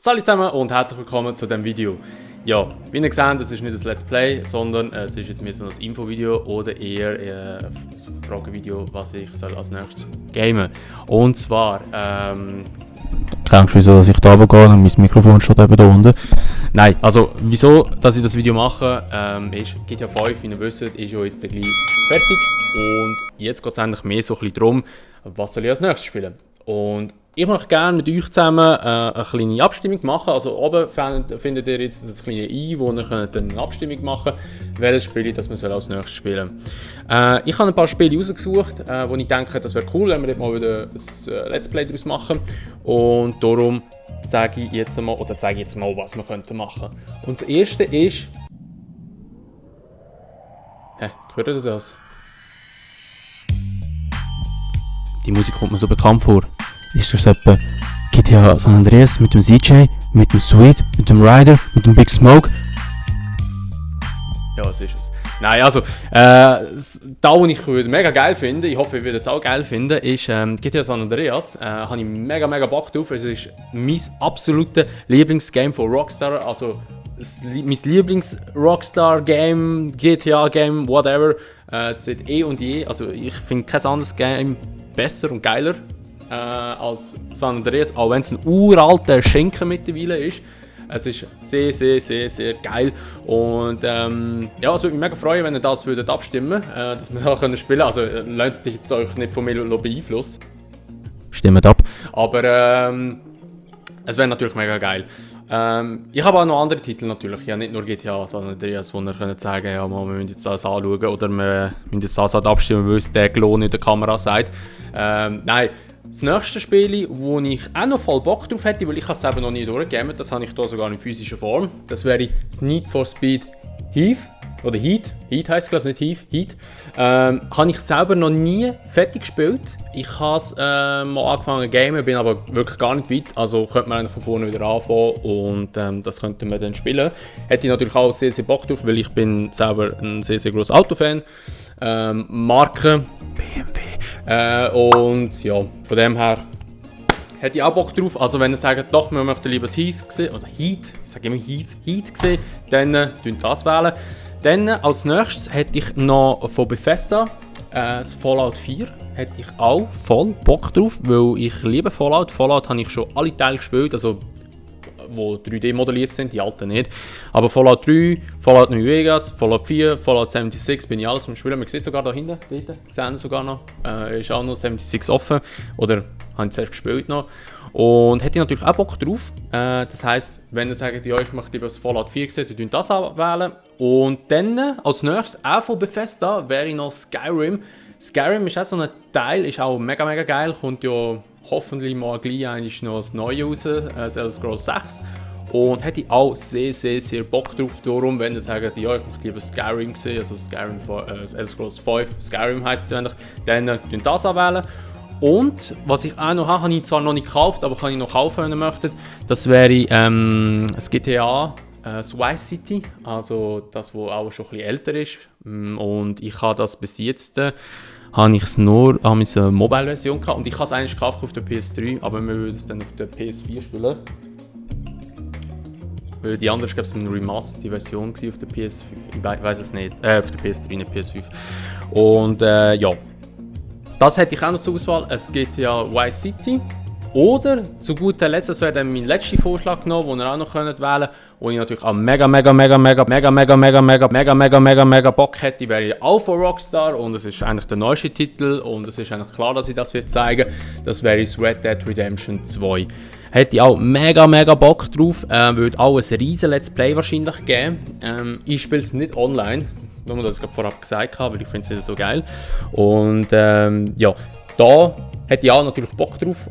Salut zusammen und herzlich willkommen zu diesem Video. Ja, wie ihr seht, das ist nicht ein Let's Play, sondern es ist jetzt mehr so ein Infovideo oder eher ein Fragevideo, was ich soll als nächstes gamen. Und zwar, keine Angst, wieso dass ich da runtergehe und mein Mikrofon steht eben da unten. Nein, also wieso, dass ich das Video mache, ist GTA 5, wie ihr wisst, ist ja jetzt gleich fertig. Und jetzt geht es eigentlich mehr so ein bisschen darum, was soll ich als nächstes spielen. Und ich möchte gerne mit euch zusammen eine kleine Abstimmung machen. Also oben findet ihr jetzt das kleine I, wo ihr könnt eine Abstimmung machen könnt, welches Spiel das wir als nächstes spielen. Ich habe ein paar Spiele rausgesucht, wo ich denke, das wäre cool, wenn wir dort mal wieder ein Let's Play daraus machen. Und darum zeige ich jetzt mal, was wir könnten machen. Und das erste ist... hört ihr das? Die Musik kommt mir so bekannt vor. Ist das etwa GTA San Andreas mit dem CJ, mit dem Sweet, mit dem Ryder, mit dem Big Smoke? Ja, das ist es. Nein, also, da, was ich mega geil finde, ich hoffe, ihr würdet es auch geil finden, ist GTA San Andreas. Habe ich mega Bock drauf. Es ist mein absolutes Lieblingsgame von Rockstar. Also, mein Lieblings-Rockstar-Game, GTA-Game, whatever, seit und je. Also, ich finde kein anderes Game besser und geiler als San Andreas, auch wenn es ein uralter Schinken mittlerweile ist. Es ist sehr geil und ja, es würde mich mega freuen, wenn ihr das würdet abstimmen, dass wir da spielen können. Also lasst jetzt euch nicht von mir beeinflussen. Stimmt ab. Aber es wäre natürlich mega geil. Ich habe auch noch andere Titel natürlich, ja nicht nur GTA San Andreas, wo ihr könnt sagen, ja, wir müssen jetzt das anschauen oder wir müssen jetzt das abstimmen, weil es der Klon in der Kamera sagt. Nein, das nächste Spiel, wo ich auch noch voll Bock drauf hätte, weil ich es eben noch nie durchgegeben, das habe ich hier sogar in physischer Form, das wäre das Need for Speed Heat. Oder Heat heisst es glaube ich nicht Heat. Habe ich selber noch nie fertig gespielt. Ich habe es mal angefangen zu gamen, bin aber wirklich gar nicht weit. Also könnte man eigentlich von vorne wieder anfangen und das könnte man dann spielen. Hätte ich natürlich auch sehr Bock drauf, weil ich bin selber ein sehr grosser Autofan. Marke BMW. Und ja, von dem her hätte ich auch Bock drauf. Also wenn ihr sagt, doch, wir möchten lieber das Heat sehen, oder Heat, ich sage immer Heat sehen, dann das wählen. Dann als nächstes hätte ich noch von Bethesda das Fallout 4. Hätte ich auch voll Bock drauf, weil ich liebe Fallout. Fallout habe ich schon alle Teile gespielt, also wo 3D modelliert sind, die alten nicht. Aber Fallout 3, Fallout New Vegas, Fallout 4, Fallout 76 bin ich alles am Spielen. Man sieht sogar da hinten, sehen sogar noch. Ist auch noch 76 offen. Oder habe ich zuerst gespielt noch. Und hätte ich natürlich auch Bock drauf. Das heisst, wenn ihr sagt, ja, ich möchte lieber das Fallout 4 sehen, dann das wählen. Und dann als nächstes, auch von Bethesda, wäre noch Skyrim. Skyrim ist auch so ein Teil, ist auch mega geil. Kommt ja hoffentlich mal gleich noch das Neue raus, Elder Scrolls 6. Und hätte ich auch sehr Bock drauf. Darum, wenn ihr sagt, ja, ich möchte lieber Skyrim sehen, also Skyrim, Elder Scrolls 5, Skyrim heisst es eigentlich, dann das anwählen. Und was ich auch noch habe ich zwar noch nicht gekauft, aber kann ich noch kaufen, wenn ihr möchtet. Das wäre das GTA das Vice City, also das, wo auch schon ein bisschen älter ist. Und ich habe das bis jetzt habe ich es nur an meiner Mobile-Version gehabt. Und ich habe es eigentlich gekauft auf der PS3, aber wir würden es dann auf der PS4 spielen. Weil die andere, glaube ich, eine remastered Version auf der PS5. Ich weiß es nicht. Auf der PS3, nicht PS5. Und ja. Das hätte ich auch noch zur Auswahl. Es gibt ja Vice City. Oder zu guter Letzt, das wäre dann mein letzter Vorschlag genommen, den ihr auch noch wählen könnt, wo ich natürlich auch mega Bock hätte, wäre auch von Rockstar und es ist eigentlich der neueste Titel und es ist eigentlich klar, dass ich das zeigen will. Das wäre Red Dead Redemption 2. Hätte ich auch mega Bock drauf, würde auch ein riesen Let's Play wahrscheinlich geben. Ich spiele es nicht online. Wenn man das gerade vorab gesagt habe, weil ich finde es nicht so geil. Und ja, da hätte ich auch natürlich Bock drauf,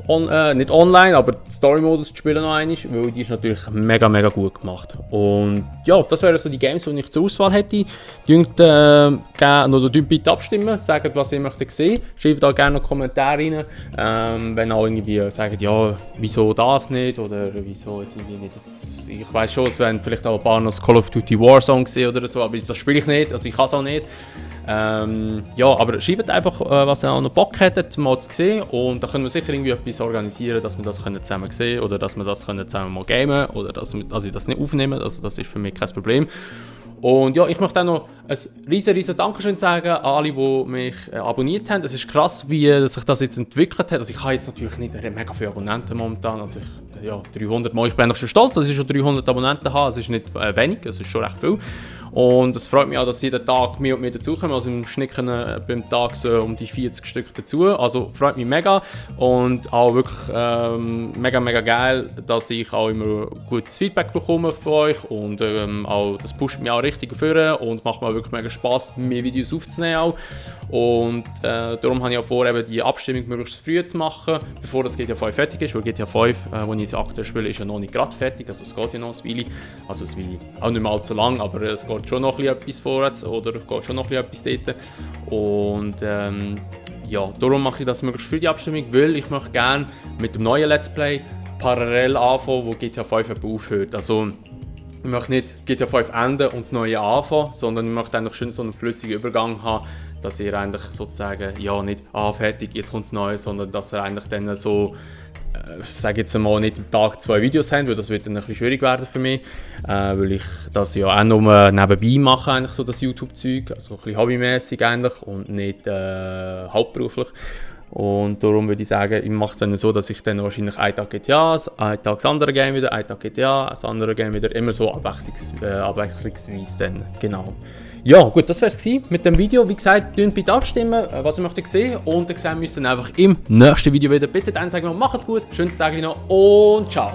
nicht online, aber den Story-Modus zu spielen noch einmal, weil die ist natürlich mega gut gemacht. Und ja, das wären so die Games, die ich zur Auswahl hätte. Bitte abstimmen, sagt, was ihr möchtet sehen. Schreibt da gerne noch Kommentare rein, wenn auch irgendwie sagt, ja, wieso das nicht oder wieso jetzt irgendwie nicht. Ich weiss schon, es werden vielleicht auch ein paar noch Call of Duty Warzone gesehen oder so, aber das spiele ich nicht, also ich kann es auch nicht. Ja, aber schreibt einfach, was ihr auch noch Bock hättet, mal zu sehen. Und da können wir sicher irgendwie etwas organisieren, dass wir das zusammen sehen können oder dass wir das zusammen mal gamen oder dass ich das nicht aufnehme. Also das ist für mich kein Problem. Und ja, ich möchte auch noch ein riesen Dankeschön sagen an alle, die mich abonniert haben. Es ist krass, wie sich das jetzt entwickelt hat. Also ich habe jetzt natürlich nicht mega viele Abonnenten momentan. Also 300 Mal. Ich bin schon stolz, dass ich schon 300 Abonnenten habe. Es ist nicht wenig, es ist schon recht viel. Und es freut mich auch, dass jeden Tag mehr und mehr dazukommen. Also im Schnitt beim Tag so um die 40 Stück dazu. Also freut mich mega. Und auch wirklich mega geil, dass ich auch immer gutes Feedback bekomme von euch. Und auch, das pusht mich auch richtig vor und macht mir auch wirklich mega Spass, mehr Videos aufzunehmen auch. Und darum habe ich auch vor, eben die Abstimmung möglichst früh zu machen, bevor das GTA 5 fertig ist. Weil GTA 5, wo ich aktuell spiele, ist ja noch nicht gerade fertig. Also es geht ja noch ein Weile. Also es will auch nicht mehr allzu lang, aber es geht schon noch etwas vorwärts oder geht schon noch etwas dort. Und ja, darum mache ich das möglichst früh, die Abstimmung, weil ich möchte gerne mit dem neuen Let's Play parallel anfangen, wo GTA 5 aufhört. Also ich möchte nicht GTA 5 enden und das neue anfangen, sondern ich möchte eigentlich schön so einen flüssigen Übergang haben, dass ihr eigentlich sozusagen, ja, nicht fertig, jetzt kommt das Neue, sondern dass ihr eigentlich dann so, ich sage jetzt mal, nicht am Tag 2 Videos habt, weil das wird dann ein bisschen schwierig werden für mich, weil ich das ja auch nur nebenbei mache, eigentlich so das YouTube-Zeug, also ein bisschen hobbymäßig eigentlich und nicht hauptberuflich. Und darum würde ich sagen, ich mache es dann so, dass ich dann wahrscheinlich einen Tag GTA, einen Tag das andere Game wieder, einen Tag GTA, das andere Game wieder, immer so abwechslungsweise dann, genau. Ja, gut, das wäre es mit dem Video. Wie gesagt, bitte abstimmen, was ihr möchtet sehen. Und dann sehen wir uns dann einfach im nächsten Video wieder. Bis dahin sagen wir, macht's gut, schönes Tag noch und ciao.